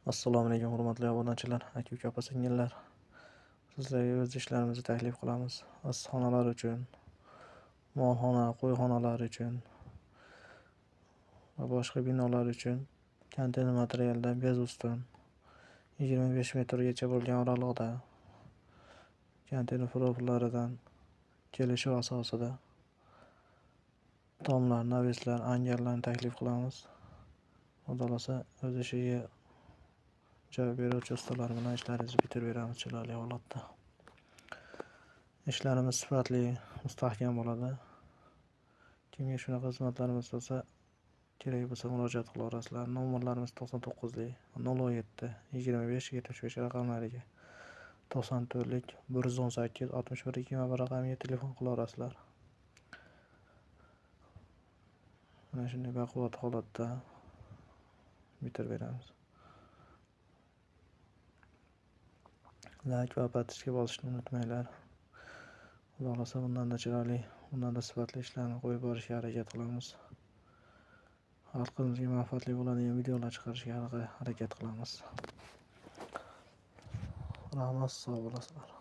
Assalomu alaykum hurmatli obunachilar, aka-uka, opa-singillar. Sizlarga o'z ishlarimizni taklif qilamiz. Issiqxonalar uchun, molxona, qo'yxonalar uchun va boshqa binolar uchun konteyner materialdan bez ustun 25 metrgacha bo'lgan oraliqda konteyner profillaridan kelishuv asosida tomlar, naveslar, angarlarni taklif qilamiz. Xudo xohlasa o'z ishiga javob beruvchi ustalar bilan ishlaringizni bitirib beramiz chiroyli holatda. Ishlarimiz sifatli, mustahkam bo'ladi. Kimga shunaqa xizmatlarimiz bo'lsa, kerak bo'lsa murojaat qila olasizlar. Nomerlarimiz 99lik 07 25 75 raqamlariga, 94lik 118 61 21 raqamiga telefon qila olasizlar. Mana shunday baquvvat holatda bitirib beramiz. Like va подписка bosishni unutmanglar. Xudo xohlasa bundan-da chiroyli, bundan-da sifatli ishlarni qo'yib borishga harakat qilamiz. Xalqimizga manfaatli bo'ladigan videolar chiqarishga harakat qilamiz. Rahmat, sog' bo'lasizlar.